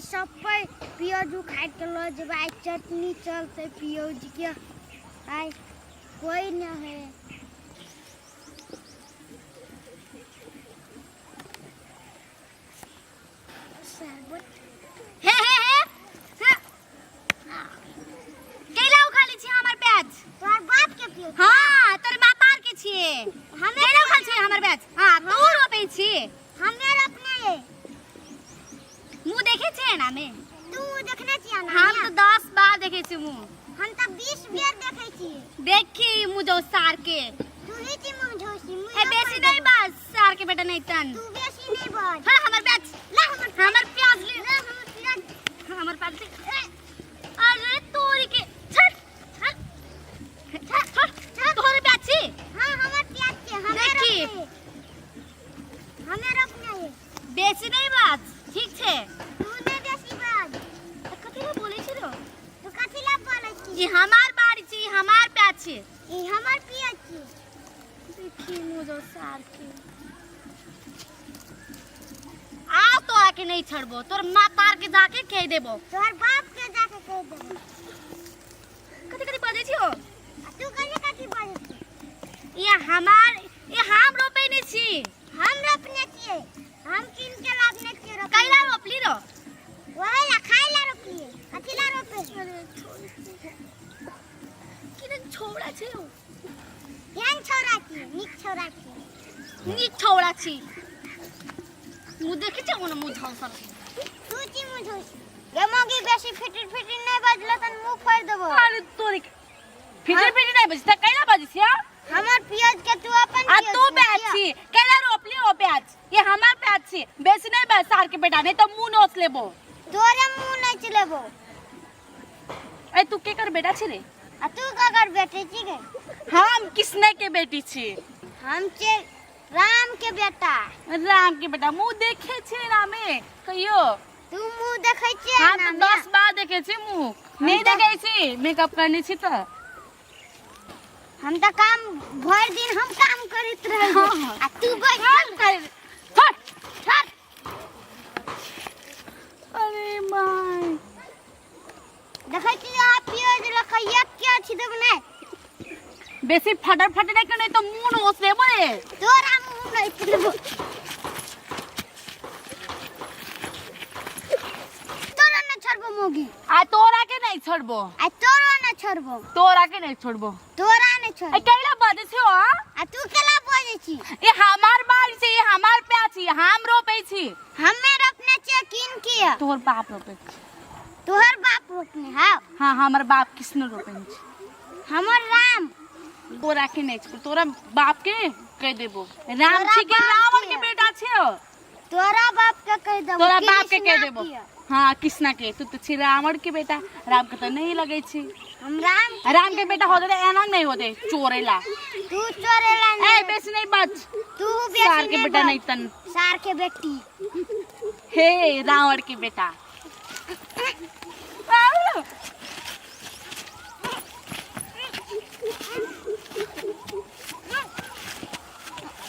सबै पियाज उखाड़ के लऽ जेबै। आइ चटनी चलतै पियाजके। आइ कोइ नहि है। शरबत हे हे हे हे। कैला उखाड़ै छी हमर प्याज? तोहर बाप के पियो। हाँ, तोर बापार के छिए। हमे कैला उखाड़ै छी हमर प्याज? हाँ, तू रोपै छी। हमे रोपने है। मुँह देखे छियै ना मे? तू देखने छियै ना? हम तो 10 बार देखे छी मुँह। हम तो 20 बेर देखे छियै। देखी मुँह जो सार के। तू ही छी मुँह झोसी मुँह। ए बेसी नहीं बाज सार के बेटा नहीं तन। तू बेसी नहीं बाज। हाँ, हमर प्याज ला, हमर हमर प्याज ले। ला, हमर प्याज। हमर प्याज ले। ए, अरे तोरी के छट छट छट छट, तोहर प्याज छी? हाँ, हमर प्याज छी। हमे देखी। रोपने है। हमे रोपने है। बेसी नहीं बाज, ठीक छै। तू नहीं बेसी बाज। त कथी ला बोलै छी रो? तू कथी ला बोलै छी? ई हमार बाड़ी छी, ई हमार प्याज छी। ई हमर प्याज छी। देखी मुँह जो सार के। आ तोरा के नहीं छड़बो, तोर माँ तार के जाके कह देबो। तोहर बाप के जाके कह देबो। कथी कथी बजै छी हो? आ तू कथी कथी बजै छी? ई हमार, ई हम रोपै नहीं छी। हम रोपने छियै। हम कीन के लाबने छियै रोपने। कैला रोपली रो? वही ला खाय ला रोपलियै। कथी ला रोपे? अरे छोड़, किन छोड़ा छै ओ? केहन छौड़ा छी? नीक छौड़ा छी। नीक छौड़ा छी। मुँह देखै छै ओना मुँह झौसल। तू छी मुँह झौसी। गे मौगी, बेसी फिटिर फिटिर नहि बजलो तन मुँह फोड़ि देबो। अरे तोरी के फिटिर फिटिर नहीं बजता, कैला बजै छी? हमर प्याज के तू अपन आ प्याज तू के प्याज किया? छी, कैला रोपली ओ प्याज? ये हमर प्याज छी। बेसी नहीं बाज सार के बेटा, नहीं तो मुँह नोच लेबो। तोरे मुँह नोच लेबो। ए तू के कर बेटा छी रे? आ तू ककर बेटी छी गे? हम किसने के बेटी छी। हम छे राम के बेटा। राम के बेटा मुँह देखे छे रामे कहियो? तू मुँह देखे छे? हाँ, ना तो मे? 10 बार देखे छी मुँह। नहीं देखे छी, मेकअप करने छी तो। हम तो काम भर दिन हम काम करैत रहे। हाँ, हाँ। आ तू बैठल कर हट हट। अरे my, देखै छी अहाँ प्याज लखैया के छी देब नै। बेसी फटर फटर नहीं करने तो मुंह नोच लेबो रे। तोरा मुंह नोच लेबो। तोरा न छोड़बो मोगी। आ तोरा के नहीं छोड़बो। आ तोरा न छोड़बो। तोरा के नहीं छोड़बो। तोरा नहीं छोड़बो। ए कैला बजै छी हो? आ तू केला बजै छी? ए हमार बाड़ी छी, ए हमार प्याज छी, हम रोपै छी। हमे रोपने छियै कीन के। तोहर बाप रोपै छी। तोहर बाप रोपने हौ? हाँ, हमर बाप कृष्ण रोपै छी। हमर राम। तोरा के नहीं छोड़, तोरा बाप के कह देबो। राम तोरा छी के बाप रावण के। के बेटा छी हो। तोरा बाप के कह देबो। तोरा बाप के कह कृष्णा देबो। के। हाँ, कृष्णा के। तू तो छी रावण के बेटा, राम के तो नहीं लगे छी। हम राम के। राम के बेटा होते एना नहीं होते चोरेला। तू चोरेला नहीं। ए बेसी नहीं बच। तू बेसी सार के नहीं बेटा बच। नहीं तन। सार के बेटी। हे रावण के बेटा।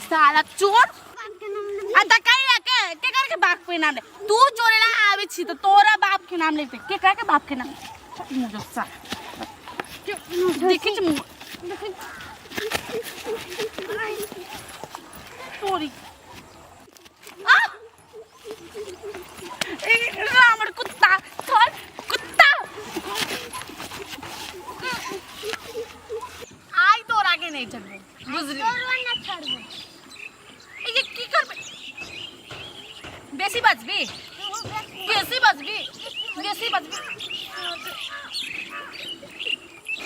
साला चोर। आ त कैला के के कर के बाप के नाम ले? तू चोरेला आवे छी तो तोरा बाप के नाम लेते। के कर के बाप के नाम? मुंह जो सा देखी छी मुंह देखी तोरी। आ ए रावण कुत्ता, छोड़ कुत्ता। आई तोरा के नहीं छोड़बो, बुझली? तोरा ना छोड़बो। ए ये की करबे? बेसी बजबी, बेसी बजबी, बेसी बजबी।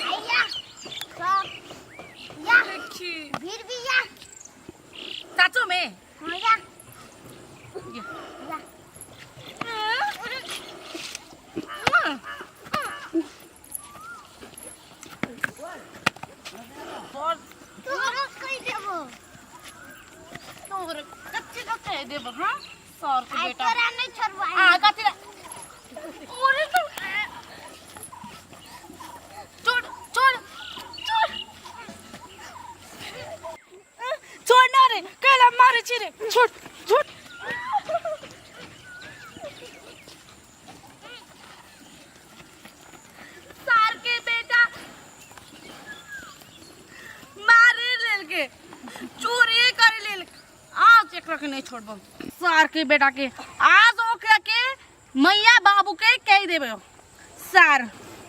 आया सब या। देखी भीड़ भी या। चाचो में हाँ, या। या। या। तोरो कह देबो। तोर कच्चे का कह देबो। हां, सर के आई बेटा। तोरा नहीं छोड़बो। आ कच्चे ओरे तो छोड़ छोड़ छोड़ छोड़ ना रे, केला मारे छी रे, छोड़ छोड़। चोरी करे लेल आज एकरा के नहीं छोड़बो सार के बेटा के आज ओकरा के मैया बाबू के कह देबे सार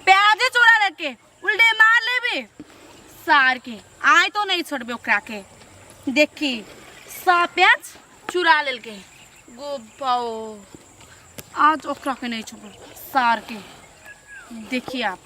प्याजे चोरा रखे उल्टे मार लेबे सार के आय तो नहीं छोड़बे ओकरा के देखी सब प्याज चुरा लेलके गो बाओ आज ओकरा के नहीं छोड़बो सार के देखिए आप।